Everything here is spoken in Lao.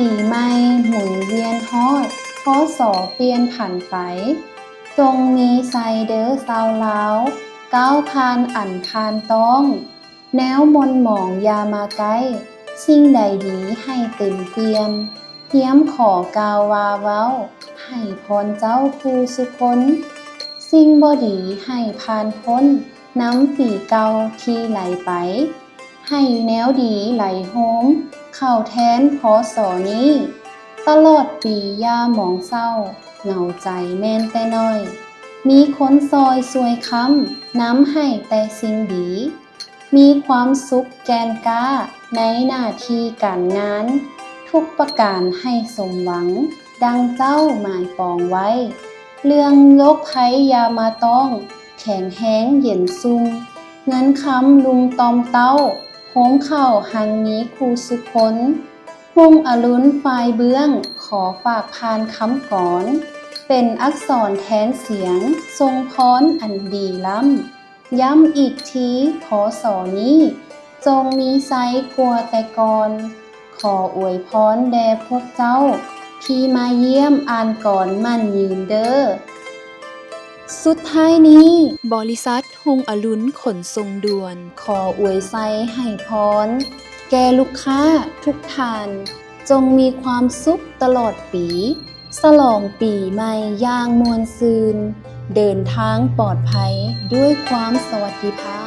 ປີໃໝ່ໝູນວຽນຮອດ ພ.ສ. ປ່ຽນຜັນໄປ, ຈົ່ງມີໄຊເດີຊາວລາວ ກ້າວຜ່ານອັນຜ່ານຕ້ອງ, ແນວມົນໝອງຢ່າມາໃກ້, ສິ່ງໃດດີໃຫ້ເຕັມປ່ຽມ, ຮຽມຂໍກ່າວວ່າເວົ້າ ໃຫ້ພອນເຈົ້າຄູ່ສຸຄົນ, ສິ່ງບໍ່ດີໃຫ້ຜ່ານພົ້ນ ນຳປີເກົ່າທີ່ໄຫຼໄປ, ໃຫ້ແນວດີໄຫຼໂຮມ ເຂົ້າແທນ ພ.ສ. ນີ້, ຕະຫຼອດປີຢ່າມອງເສົ້າ ເຫງົາໃຈແມ່ນແຕ່ໜ້ອຍ, ມີຄົນຊ່ອຍຊ່ວຍຄ້ຳ ນຳໃຫ້ແຕ່ສິ່ງດີ, ມີຄວາມສຸກແກ່ນກ້າ ໃນໜ້າທີ່ການງານ ທຸກປະການໃຫ້ສົມຫວັງ ດັ່ງເຈົ້າໝາຍປອງໄວ້, ເລື່ອງໂລກໄພຢ່າມາຕ້ອງ ແຂງແຮງເຢັນຊຸ່ມ, ເງິນຄຳລຸມຕ່ອມເຕົ້າ ໂຮງເຂົ້າຮັ່ງມີຄູ່ສຸຄົນ. ຮຸ່ງອະລຸນຝ່າຍເບື້ອງ ຂໍຝາກຜ່ານຄຳກອນ ເປັນອັກສອນແທນສຽງ ສົ່ງພອນອັນດີລ້ຳ, ຢ້ຳອີກທີ ພ.ສ. ນີ້ ຈົ່ງມີໄຊກວ່າແຕ່ກ່ອນ, ຂໍອວຍພອນແດ່ພວກເຈົ້າ ທີ່ມາຢ້ຽມອ່ານກອນໝັ້ນຍືນເດີ. ສຸດທ້າຍນີ້ ບໍລິສັດຮຸ່ງອະລຸນຂົນສົ່ງດ່ວນ ຂໍອວຍໄຊໃຫ້ພອນ ແກ່ລູກຄ້າທຸກທ່ານ ຈົ່ງມີຄວາມສຸກຕະຫຼອດປີ, ສະຫຼອງປີໃໝ່ຢ່າງມ່ວນຊື່ນ, ເດີນທາງປອດໄພດ້ວຍຄວາມສະຫວັດດີພາບ.